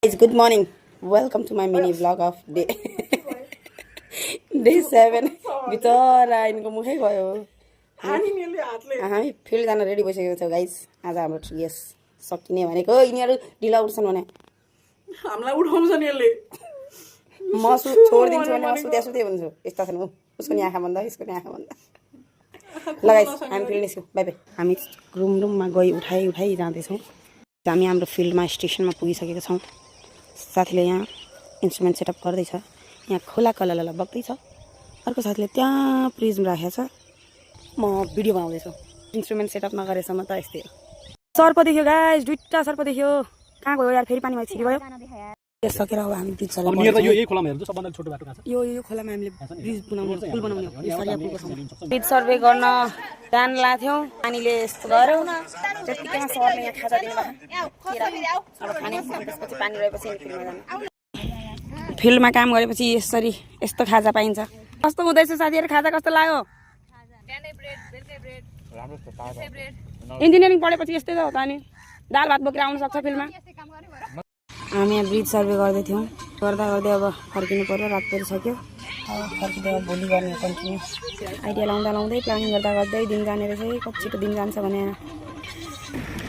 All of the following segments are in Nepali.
Guys, good morning. Welcome to my mini vlog of day 7. बिचरा इनको मुखै गयो हामी फिल्ड जान रेडी भइसकेको छौँ गाइस। आज हाम्रो यस सकिने भनेको यिनीहरू ढिला उठ्छन् भने हामीलाई उठाउँछ नि यसले। म छोडिदिन्छु भने म सुते भन्छु। यस्ता छन् उसको नि आँखा बन्द यसको नि आँखा बन्द। ल गाइस हामी फिल्ड निस्क्यौँ। Bye bye. हामी रुममा गई उठाइ जाँदैछौँ। हामी हाम्रो फिल्डमा स्टेसनमा पुगिसकेका छौँ। साथीले यहाँ इन्स्ट्रुमेन्ट सेटअप गर्दैछ। यहाँ खोला कलल बग्दैछ। अर्को साथीले त्यहाँ प्रिजम राखेको छ। म भिडियो बनाउँदैछु। इन्स्ट्रुमेन्ट सेटअप नगरेसम्म त यस्तै हो। सर्प देख्यो गाइस, दुईटा सर्प देख्यो। कहाँ गयो यार, फेरि पानीमा छिरिगयो। यस सकेर अब हामी ब्रिज चलाउँछौँ। यो खोलामा हेर्नु सबभन्दा छोटो बाटो कहाँ छ? यो खोलामा हामीले ब्रिज बनाउने पुल बनाउने हो। सरिया पुलको छौँ। ब्रिज सर्वे गर्न जान लाथ्यौँ। पानीले यस्तो गर्यो। त्यतिकैमा सरले यहाँ खाजा दिनु भयो। अब खाने त्यसपछि पानी रहेपछि फिल्डमा जानु। फिल्डमा काम गरेपछि यसरी यस्तो खाजा पाइन्छ। कस्तो हुँदैछ साथीहरू, खाजा कस्तो लाग्यो? इन्जिनियरिङ पढेपछि यस्तै त हो त। अनि दाल भात बोकेर आउनु सक्छ फिल्डमा। हामी यहाँ ब्रिज सर्वे गर्दै थियौँ। गर्दा अब फर्किनु पर्यो। रात परिसक्यो। अब फर्किँदै अब भोलि गर्ने कन्टिन्यू। आइडिया लाउँदै प्लानिङ गर्दै दिन जाने रहेछ। कति छिटो दिन जान्छ भने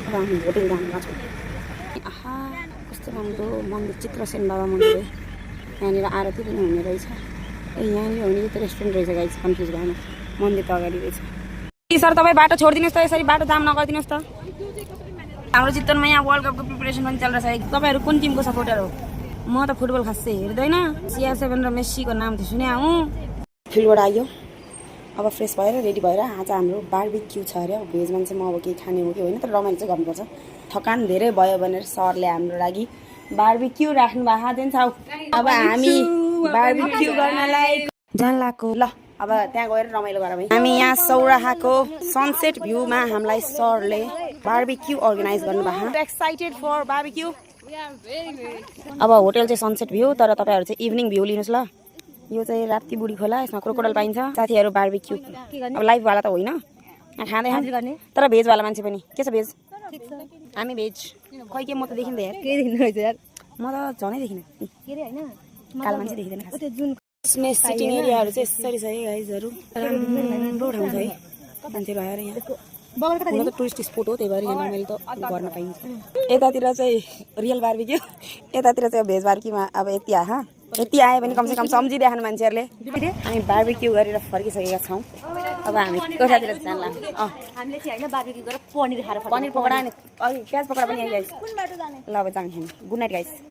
अब हामी होटल जानु भएको छौँ। आहा कस्तो राम्रो मन्दिर, चित्रसेन बाबा मन्दिर है। यहाँनिर आरती पनि हुने रहेछ। यहाँनिर हुने त रेस्टुरेन्ट रहेछ गाइस, कन्फ्युज भएन। मन्दिर त अगाडि रहेछ। सर तपाईँ बाटो छोडिदिनुहोस् त, यसरी बाटो जाम नगरिदिनुहोस् त। हाम्रो चितवनमा यहाँ वर्ल्ड कपको प्रिपरेसन पनि चलिरहेछ। तपाईँहरू कुन टिमको सपोर्टर हो? म त फुटबल खासै हेर्दैन। CR7 र मेस्सीको नाम त सुने हौ। फिल्डबाट आयो। अब फ्रेस भएर रेडी भएर आज हाम्रो बार्बिक्यू छ अरे। भेज मान्छे म अब केही खाने हो कि होइन, तर रमाइलो चाहिँ गर्नुपर्छ। थकान धेरै भयो भनेर सरले हाम्रो लागि बार्बिक्यू राख्नु भएको दिन छ। अब हामी बार्बिक्यू गर्नलाई जान लाग्यो। ल अब त्यहाँ गएर रमाइलो गरौँ है। हामी यहाँ सौराहाको सनसेट भ्यूमा हामीलाई सरले बार्बिक्यू अर्गनाइज गर्नुभएको। Excited for barbecue. अब होटल चाहिँ सनसेट भ्यू, तर तपाईँहरू चाहिँ इभिनिङ भ्यू लिनुहोस् ल। यो चाहिँ राप्ती बुढी खोला, यसमा क्रोकोडाइल पाइन्छ। साथीहरू बार्बिक्यू अब लाइभवाला त होइन, खाँदै तर भेजवाला मान्छे पनि। के छ भेज? हामी भेज। खै के म त देखिँदै यार, के देखिँदो रहेछ यार। म त झनै देखिनँ। कालो मान्छे देखिँदैन खास। सिटिङ एरियाहरू चाहिँ यसरी छ है गाइजहरू। राम्रो ठाउँ छ है मान्छेहरू आएर यहाँ। हुन त टुरिस्ट स्पोट हो, त्यही भएर यहाँ रमाइलो त गर्न पाइन्छ। यतातिर चाहिँ रियल बार्बिक्यू, यतातिर चाहिँ भेज बार्बिक्यूमा अब यति आयो भने कमसेकम सम्झिराख्नु मान्छेहरूले। हामी बार्बिक्यू गरेर फर्किसकेका छौँ। अब हामी कोठातिर जान लाग्छौँ। हामीले चाहिँ होइन बार्बिक्यू गरेर पनिर खाएर पनिर पकौडा अनि प्याज पकौडा पनि आइहाल्छ। ल अब जान्छौँ। Good night guys.